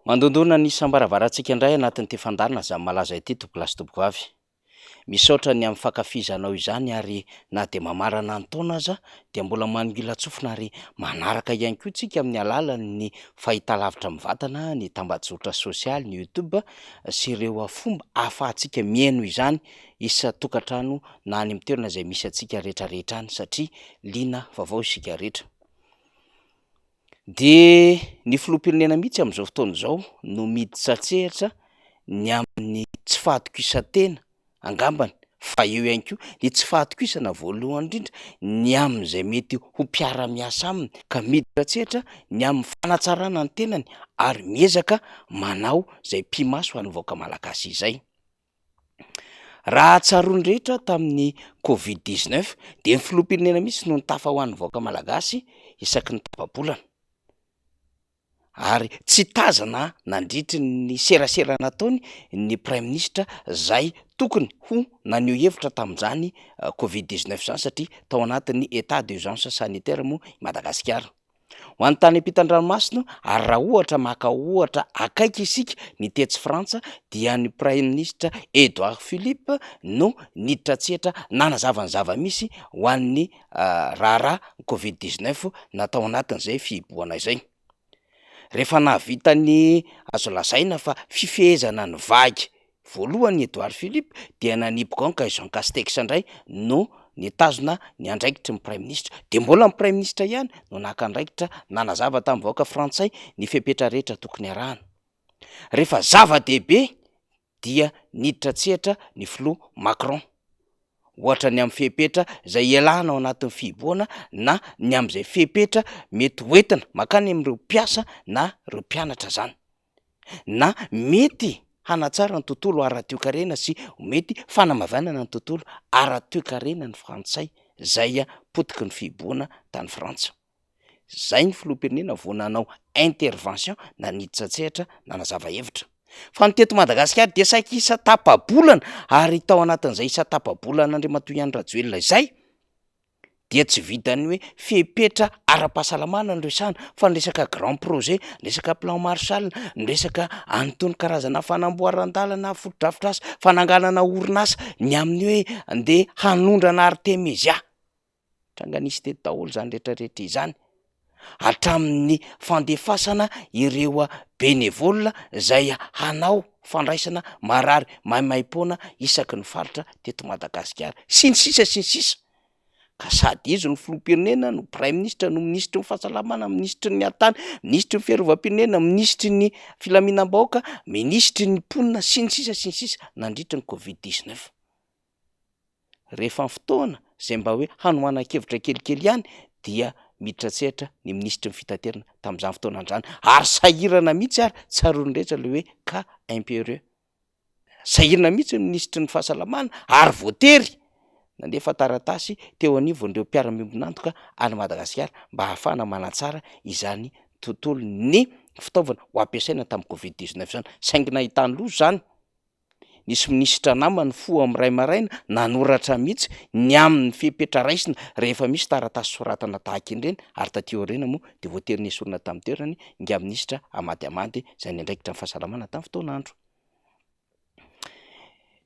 Mandondona ny isam-baravarantsika indray anatin'ity fandaharana Zany Malaza ity tompokolahy sy tompokovavy. Misaotra ny amin'ny fankafizanao izany ary na dia mamarana ny taona aza dia mbola manongilan-tsofina ary manaraka ihany koa tsika amin'ny alalan'ny fahitalavitra mivantana, ny tambajotra sosialy, ny youtube sy ireo fomba ahafahantsika mihaino izany isan-tokantrano na any amin'ny toerana izay misy antsika rehetrarehetra any satria liana vaovao isika rehetra. Dia ny filoham-pirenena mihitsy amin'izao fotoana izao no miditra an-tsehatra ny amin'ny tsy fahatokisan-tena angambany fa eo ihany koa ny tsy fahatokisana voalohany indrindra ny amin'izay mety ho mpiara-miasa aminy ka miditra an-tsehatra ny amin'ny fanatsarana ny tenany ary miezaka manao izay pi-maso ho an'ny vahoaka malagasy izay. Raha tsaroan'ny rehetra tamin'ny covid 19 dia ny filoham-pirenena mihitsy no nitafa ho an'ny vahoaka malagasy isaky ny tapa-bolana ary tsy tazana nandritry ny serasera nataony ny praiminisitra zay tokony ho naneho hevitra tamin'izany covid 19 zany satria tao anatin'ny état d'urgence sanitaire moa i Madagasikara. Ho an'ny tany ampitan-dranomasina ary raha ohatra maka ohatra akaiky isika ny tetsy Frantsa dia ny praiminisitra Edouard Philippe no niditra an-tsehatra nanazava ny zava-misy ho an'ny raharaha covid 19 natao anatin'izay fihibohana izay. Rehefa nahavita ny azo lazaina fa fifehezana ny vague Voalohany Edouard Philippe dia nanipy gant ka i Jean Castex indray no nitazona ny andraikitry ny praiminisitra. Dia mbola ny praiminisitra ihany no naka andraikitra nanazava tamin'ny vahoaka frantsay ny fepetra rehetra tokony arahana. Rehefa zava-dehibe dia niditra an-tsehatra ny filoha Macron. Ohatra ny amin'ny fepetra izay ialana ao anatin'ny fihibohana na ny amin'izay fepetra mety hoentina mankany amin'ireo mpiasa na ireo mpianatra izany. na mety hanatsara ny tontolo ara-toekarena sy mety fanamavanana ny tontolo ara-toekarena ny frantsay zay potiky ny fihibohana tany Frantsa. Zay ny filoham-pirenena vao nanao intervention na niditra an-tsehatra nanazava hevitra. Fa ny teto Madagasikara dia saika isan-tapa-bolana ary tao anatin'izay isan-tapa-bolana Andriamatoa Andry Rajoelina izay dia tsy vitan'ny hoe fepetra ara-pahasalamana no resahana fa ny resaka grand projet, ny resaka plan Marshall, ny resaka an'itony karazana fanamboaran-dalana, fotodrafitrasa, fananganana orinasa, ny amin'ny hoe andeha hanondrana artemisia. Tranga nisy teto daholo izany rehetrarehetra izany. Hatramin'ny fandefasana ireo bénévole izay hanao fandraisana marary maimaimpoana isaky ny faritra teto Madagasikara sy ny sisa sy ny sisa. Ka sady izy no filoham-pirenena no praiminisitra no minisitry ny fahasalamana, minisitry ny atany, minisitry ny fiarovam-pirenena, minisitry ny filaminam-bahoaka, minisitry ny mponina sy ny sisa sy ny sisa nandritra ny covid 19. Rehefa ny fotoana izay mba hoe hanohanan-kevitra kelikely ihany dia miditra an-tsehatra ny minisitry ny fitaterana tamin'izany fotoana izany ary sahirana mihitsy ary tsaroan'ny rehetra ilay hoe cas impérieux. Sahirana mihitsy ny minisitry ny fahasalamana ary voatery nandefa taratasy teo anivon'ireo mpiara-miombon'antoka any Madagasikara mba hahafahana manatsara izany tontolon'ny fitaovana ho ampiasaina tamin'ny covid 19 izany saingy nahitany loza izany. Nisy minisitra namany nifoha amin'ny iray maraina nanoratra mihitsy ny amin'ny fepetra raisina rehefa misy taratasy soratana tahaka ireny ary taty aoriana moa dia voatery nesorina tamin'ny toerany ingahy minisitra Amady Amady izay niandraikitra ny fahasalamana tamin'ny fotoan'andro.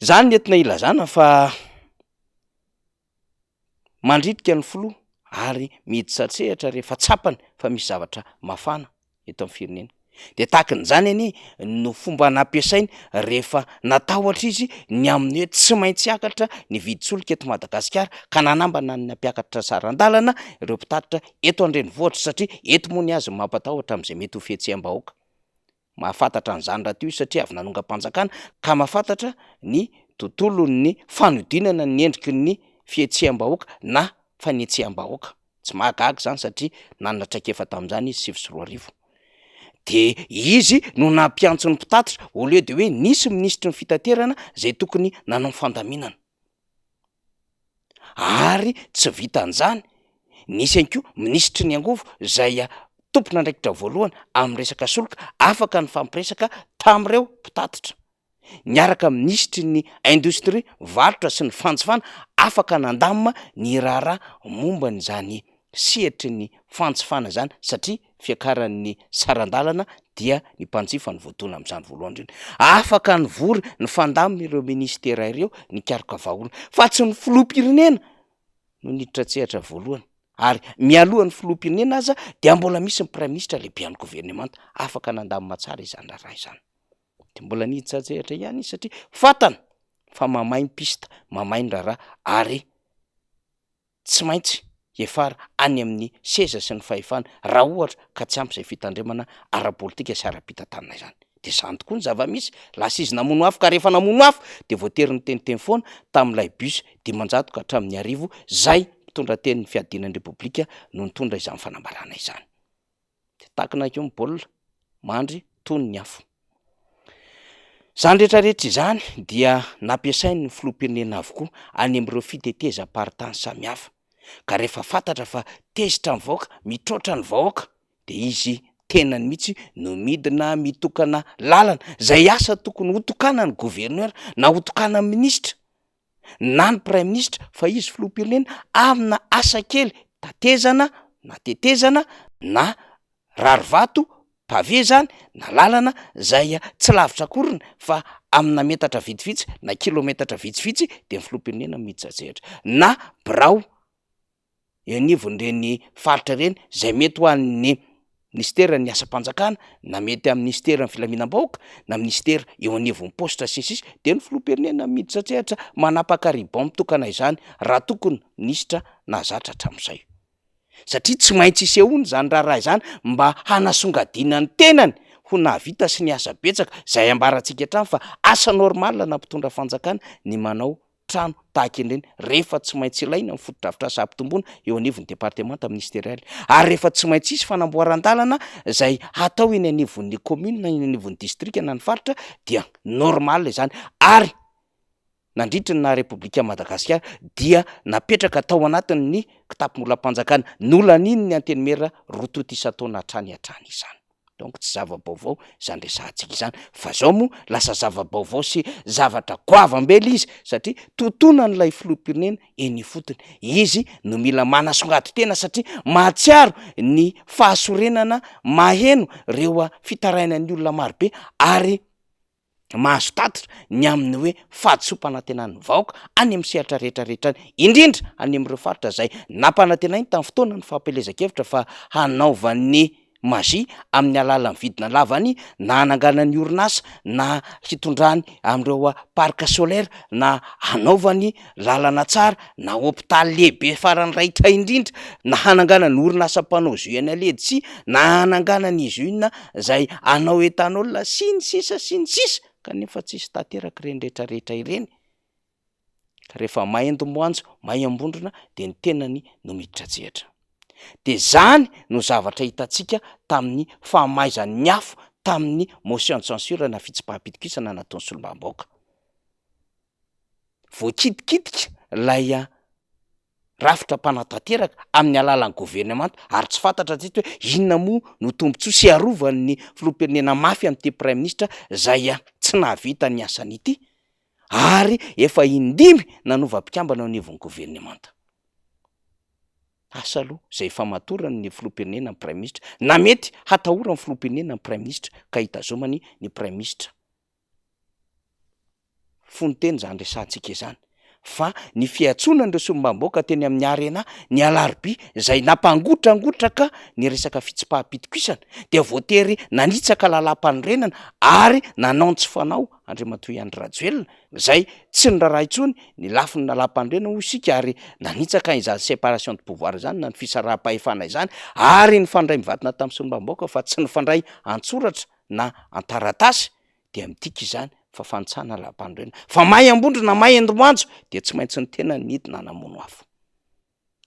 Izany no entina ilazana fa Mandritika ny filoha ary miditra an-tsehatra rehefa tsapany fa misy zavatra mafana eto amin'ny firenena. Dia tahaka an'izany anie no fomba nampiasainy rehefa natahotra izy ny amin'ny hoe tsy maintsy hiakatra ny vidin-tsolika eto Madagasikara ka nanambana ny nampiakatra saran-dalana ireo mpitatitra eto an-drenivohitra satria eto moa ny azy no mampatahotra amin'izay mety ho fihetseham-bahoaka. Mahafantatra an'izany rahateo izy satria avy nanongam-panjakana ka mahafantatra ny tontolon'ny fanodinana ny endriky ny fihetseham-bahoaka na fanetseham-bahoaka. Tsy mahagaga izany satria nanana traikefa tamin'izany izy 2009. Dia izy no nampiantso ny mpitatitra au lieu de hoe nisy minisitry ny fitaterana izay tokony nanao fandaminana. Ary tsy vitan'izany, nisy ihany koa minisitry ny angovo izay tompon'andraikitra voalohany amin'ny resaka solika afaka nifampiresaka tamin'ireo mpitatitra, niaraka amin'ny minisitry ny indostria, varotra sy ny fanjifana afaka nandamina ny raharaha momba an'izany sehatry ny fanjifana izany satria fiakaran'ny saran-dalana. dia ny mpanjifa no voadona amin'izany voalohany indrindra. Afaka nivory nifandamina ireo minisitera ireo nikaroka vahaolana fa tsy ny filoham-pirenena no niditra an-tsehatra voalohany ary mialoha ny filoham-pirenena aza dia mbola misy ny praiminisitra lehiben'ny governemanta afaka nandamina tsara izany raharaha izany. Dia mbola niditra an-tsehatra ihany izy satria fantany fa mamay ny piste, mamay ny raharaha ary tsy maintsy hiafara any amin'ny seza sy ny fahefana raha ohatra ka tsy ampy izay fitandremana ara-politika sy ara-pitantanana izany. Dia izany tokoa ny zava-misy, lasa izy namono afo ka rehefa namono afo dia voatery niteniteny foana tamin'ilay bus 500 ka hatramin'ny 1000 izay mpitondra tenin'ny fiadiana ny Repoblika no nitondra izany fanambarana izany. Dia takina akeo ny baolina, mandry tony ny afo. Izany rehetra rehetra izany dia nampiasain'ny filoham-pirenena avokoa any amin'ireo fitetezam-paritany samihafa. Ka rehefa fantatra fa tezitra ny vahoaka, mitroatra ny vahoaka, dia izy tenany mihitsy no midina mitokana lalana, izay asa tokony hotokanan'ny gouverneur na hotokanan'ny minisitra na ny praiminisitra fa izy filoham-pirenena amina asa kely tatezana na tetezana na rarivato, pavé zany, na lalana zay tsy lavitra akoriny fa amina metatra vitsivitsy na kilometatra vitsivitsy de ny filoham-pirenena miditra an-tsehatra na birao eo anivon'ireny faritra ireny zay mety ho an'ny minisiteran'ny asam-panjakana na mety amin'ny minisiteran'ny filaminam-bahoaka na minisitera eo anivon'ny paositra sy ny sisa de ny filoham-pirenena miditra an-tsehatra manapaka ruban mitokana izany raha tokony minisitra nahazatra hatramin'izay satria tsy maintsy isehoany izany raharaha izany mba hanasongadinany tenany ho nahavita sy niasa betsaka izay ambarantsika hatrany fa asa normal na mpitondra fanjakana ny manao trano tahaka ireny rehefa tsy maintsy ilaina ny fotodrafitrasa hampitomboana eo anivon'ny departemanta ministerialy ary rehefa tsy maintsy hisy fanamboaran-dalana izay hatao eny anivon'ny commune eny anivon'ny distrika na ny faritra dia normal izany ary nandritry ny naha Repoblika Madagasikara dia napetraka tao anatin'ny kitapom-bolam-panjakana nolanian'ny Antenimiera roa tonta isan-taona hatrany hatrany izany. Donc tsy zava-baovao izany resahantsika izany fa zao moa lasa zava-baovao sy zavatra goavam-be ilay izy satria totonan'ilay filoham-pirenena eny ifotony. Izy no mila manasongadin-tena satria mahatsiaro ny fahasorenana maheno ireo fitarainan'ny olona marobe ary mahazo tatitra ny amin'ny hoe fahadisoam-panantenan'ny vahoaka any amin'ny sehatra rehetra rehetra any, indrindra any amin'ireo faritra izay nampanantenainy tamin'ny fotoanan'ny fampielezan-kevitra fa hanaovany magie amin'ny alalan'ny vidina lavany na hananganany orinasa na hitondrany amin'ireo parc solaire na hanaovany lalana tsara na hopitaly lehibe farany raitra indrindra na hananganany orinasa mpanao jus any Aledsi na hananganany usine izay hanao ethanol sy ny sisa sy ny sisa kanefa tsisy tanteraka ireny rehetra rehetra ireny ka rehefa may Andomboanjo may Ambondrona dia ny tenany no miditra an-tsehatra dia zany no zavatra hitantsika tamin'ny fahamaizan'ny afo tamin'ny motion de censure na fitsipaham-pitokisana nataon'ny solombavambahoaka voakitikitika ilay rafitra mpanatanteraka amin'ny alalan'ny governemanta ary tsy fantatra hatreto hoe inona moa no tombontsoa sy arovan'ny filoham-pirenena mafy amin'ity praiminisitra izay tsy nahavita ny asany ity ary efa indimy nanova mpikambana eo anivon'ny governemanta. Asa aloha izay ifamatoran'ny filoham-pirenena amin'ny praiminisitra na mety hatahoran'ny filoham-pirenena ny praiminisitra ka hitazomany ny praiminisitra. Fononteny izany resahantsika izany fa ny fiantsoana an'ireo solombavambahoaka teny amin'ny Arena ny alarobia izay nampangotrangotraka ny resaka fitsipaham-pitokisana dia voatery nanitsaka lalàmpanorenana ary nanao ny tsy fanao Andriamatoa Andry Rajoelina izay tsy niraharaha intsony ny lafiny lalàmpanorenana hoy isika ary nanitsaka izany séparation de pouvoir izany na ny fisaraham-pahefana izany ary nifandray mivantana tamin'ny solombavambahoaka fa tsy nifandray an-tsoratra na an-taratasy dia midika izany fa fanitsahana lalam-panorenana. Fa may Ambondrona, may Andohanjo dia tsy maintsy ny tenany nidina namono afo.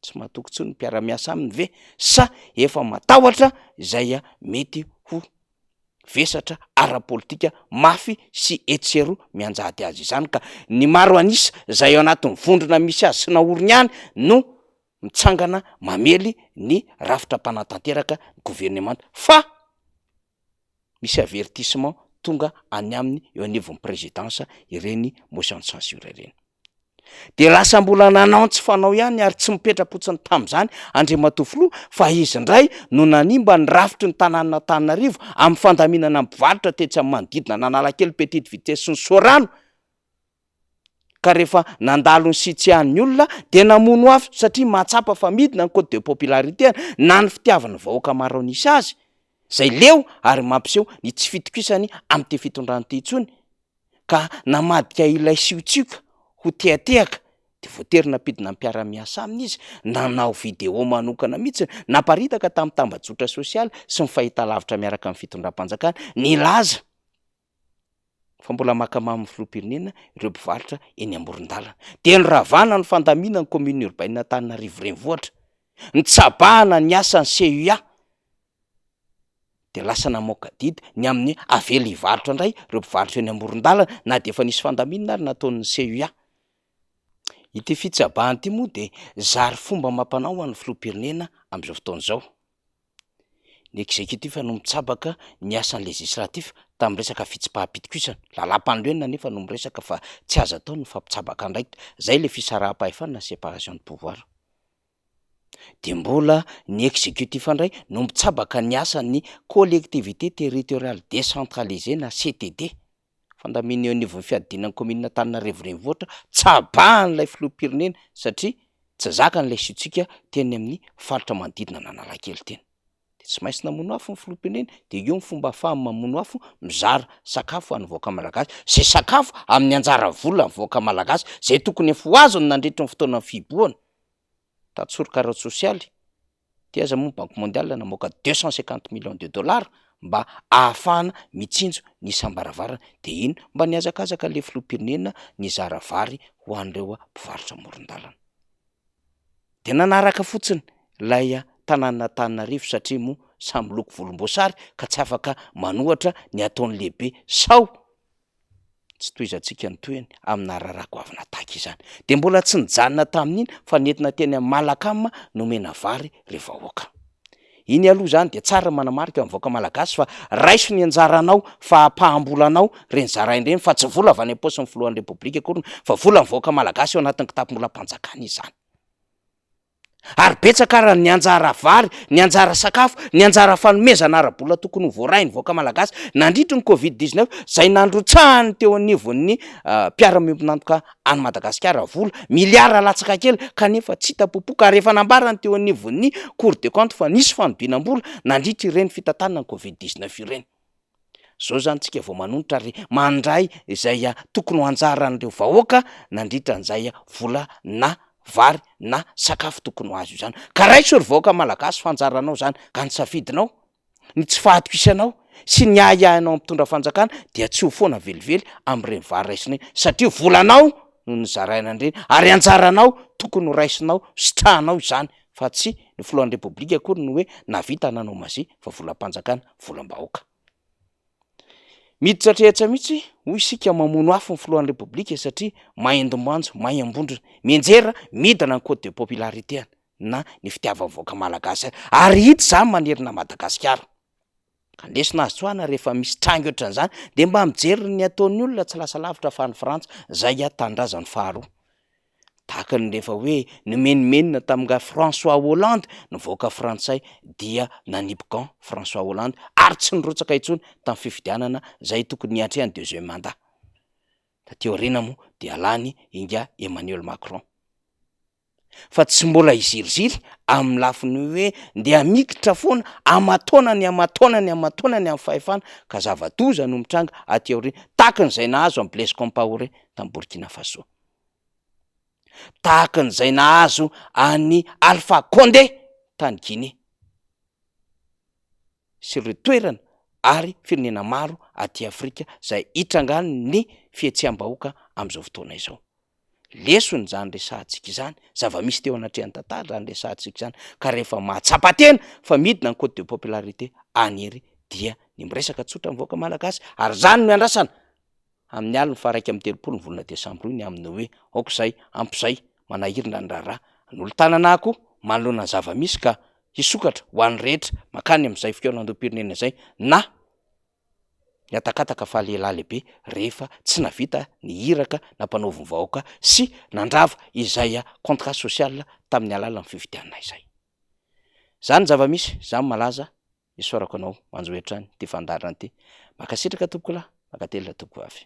Tsy matoky intsony ny mpiara-miasa aminy ve sa efa matahotra izay mety ho vesatra ara-politika mafy sy etsy sy eroa mianjady azy izany ka ny maro an'isa izay ao anatin'ny vondrona misy azy sy naoriny ihany no mitsangana mamely ny rafitra mpanatanteraka ny governemanta fa misy avertissement tonga any aminy eo anivon'ny présidence ireny motion de censure ireny. Dia lasa mbola nanao ny tsy fanao ihany ary tsy mipetra-potsiny tamin'izany Andriamatoa Filoha fa izy indray no nanimba ny rafitry ny tanànan'Antananarivo amin'ny fandaminana ny mpivarotra tetsy amin'ny manodidina an'Analakely Petite Vitesse sy ny Soarano ka rehefa nandalo ny sitsiahan'ny olona dia namono afo satria mahatsapa fa midina ny cote de popularité-ny na ny fitiavan'ny vahoaka maro an'isa azy izay leo ary mampiseho ny tsy fitokisany amin'ity fitondrana ity intsony ka namadika ilay siotsioka ho tehatehaka dia voatery nampidina ny mpiara-miasa aminy izy, nanao vidéo manokana mihitsy, naparitaka tamin'ny tambajotra sosialy sy ny fahitalavitra miaraka amin'ny fitondram-panjakana, nilaza fa mbola maka mamy ny filoham-pirenena ireo mpivarotra eny amoron-dalana. Dia noravana ny fandaminan'ny commune urbaine Antananarivo Renivohitra, nitsabahana ny asan'ny CUA, dia lasa namoaka didy ny amin'ny avela hivarotra indray ireo mpivarotra eny amoron-dalana na dia efa nisy fandaminana ary nataon'ny CUA. Ity fitsabahana ity moa dia zary fomba amam-panao ho an'ny filoham-pirenena amin'izao fotoana izao. Ny executif no mitsabaka ny asan'ny législatif tamin'ny resaka fitsipaham-pitokisana. Lalàmpanorenana anefa no miresaka fa tsy azo atao ny mifampitsabaka andraikitra. Izay ilay fisaraham-pahefana na séparation de pouvoir. Dia mbola ny executif indray no mitsabaka ny asan'ny collectivité territoriale décentralisée na CTD. Fandaminana eo anivon'ny fiadiana ny kaominina Antananarivo Renivohitra, tsabahan'ilay filoham-pirenena satria tsy zakany ilay siotsioka teny amin'ny faritra manodidina an'Analakely teny. Dia tsy maintsy namono afo ny filoham-pirenena, dia eo ny fomba ahafahany mamono afo, mizara sakafo ho an'ny vahoaka malagasy, izay sakafo amin'ny anjara volan'ny vahoaka malagasy, izay tokony efa ho azony nandritry ny fotoanan'ny fihibohana. Tantsoroka ara-tsosialy, ty aza moa banque mondiale namoaka 250 millions de dollars mba ahafahana mitsinjo ny isam-baravarana, de iny mba nihazakazaka le filoham-pirenena nizara vary ho an'ireo mpivarotra amoron-dalana. De nanaraka fotsiny ilay tanànan'Antananarivo satria moa samy loko volomboasary ka tsy afaka manohatra ny ataon'ny lehibe sao Tsy tohizantsika ny tohiny amina raharaha goavana tahaka izany. Dia mbola tsy nijanona tamin'iny fa nentina teny amin'ny Malacam nomena vary ry vahoaka. Iny aloha izany dia tsara ny manamarika amin'ny vahoaka malagasy fa raiso ny anjaranao fa ampaham-bolanao ireny zaraina ireny fa tsy vola avy any am-paosin'ny filohan'ny Repoblika akory fa volan'ny vahoaka malagasy ao anatin'ny kitapom-bolam-panjakana izany. Ary betsaka ara ny anjara vary, ny anjara sakafo, ny anjara fanomezana ara-bola tokony ho voarain'ny vahoaka malagasy nandritry ny covid 19 izay nandrotsahany teo anivon'ny mpiara-miombon'antoka any Madagasikara vola miliara latsaka kely kanefa tsy hita popoka ary efa nambarany teo anivon'ny cour des comptes fa nisy fanodinam-bola nandritry ireny fitantanana ny covid 19 ireny. Zao zany tsika vao manonitra ary mandray izay tokony ho anjaran'ireo vahoaka nandritra an'izay vola na vary na sakafo tokony ho azo izany. Ka raiso ry vahoaka malagasy fa anjaranao zany ka ny safidinao, ny tsy fahatokisanao sy ny ahiahinao amin'ny mpitondra fanjakana dia tsy ho foana velively amin'ireny vary raisina ireny satria volanao no nozaraina an'ireny ary anjaranao tokony ho raisinao sitrahanao izany fa tsy ny filohan'ny repoblika akory no hoe nahavita nanao mazia fa volam-panjakana, volam-bahoaka. Miditra hatrehatra mihitsy hoy isika mamono afo ny filohan'ny repoblika satria mahay andombanjo, mahay ambondrona, mianjera, midina ny cote de popularité-ny na ny fitiavan'ny vahoaka malagasy azy ary hita izany manerana Madagasikara. Ka ny lesona azo tsoahina rehefa misy tranga ohatran'izany dia mba mijery ny ataon'ny olona tsy lasa lavitra fa any Frantsa izay tanindrazany faharoa. Tahaka ny rehefa hoe nimenomenona tamin'ingahy François Hollande ny vahoaka frantsay dia nanipy gant François Hollande ary tsy nirotsaka intsony tamin'ny fifidianana izay tokony niatrehany deuxième mandat. Taty aoriana moa dia lany ingahy Emmanuel Macron. fa tsy mbola hiziriziry amin'ny lafiny hoe ndeha mikitra foana aman-taonany aman-taonany aman-taonany amin'ny fahefana ka zava-doza no mitranga aty aoriana tahaka an'izay nahazo an'i Blaise Compaoré tany Burkina Faso, tahaka an'izay nahazo an'i Alpha Condé tany Guinée sy ireo toerana ary firenena maro aty Afrika izay itrangan'ny fihetseham-bahoaka amin'izao fotoana izao. Lesona izany resahantsika izany, zava-misy teo anatrehan'ny tantara izany resahantsika izany, ka rehefa mahatsapa tena fa midina ny cote de popularité any ery dia ny miresaka tsotra amin'ny vahoaka malagasy ary izany no iandrasana amin'ny alin'ny faha 31 ny volana desambra io ny amin'ny hoe aoka izay, ampy izay, manahirana ny raharaha, hanolo-tanana ahy koa manoloana ny zava-misy ka hisokatra ho an'ny rehetra mankany amin'izay fikaonandoham-pirenena izay na. Nihatakataka fa lehilahy lehibe rehefa tsy navita ny iraka nampanaovin'ny vahoaka sy nandrava izay contrat social tamin'ny alalan'ny fifidianana izay. Zany zava-misy, zany malaza, isaorako anao manjohy hatrany ity fandaharana ity. Mankasitraka tompokolahy, mankatelina tompokovavy.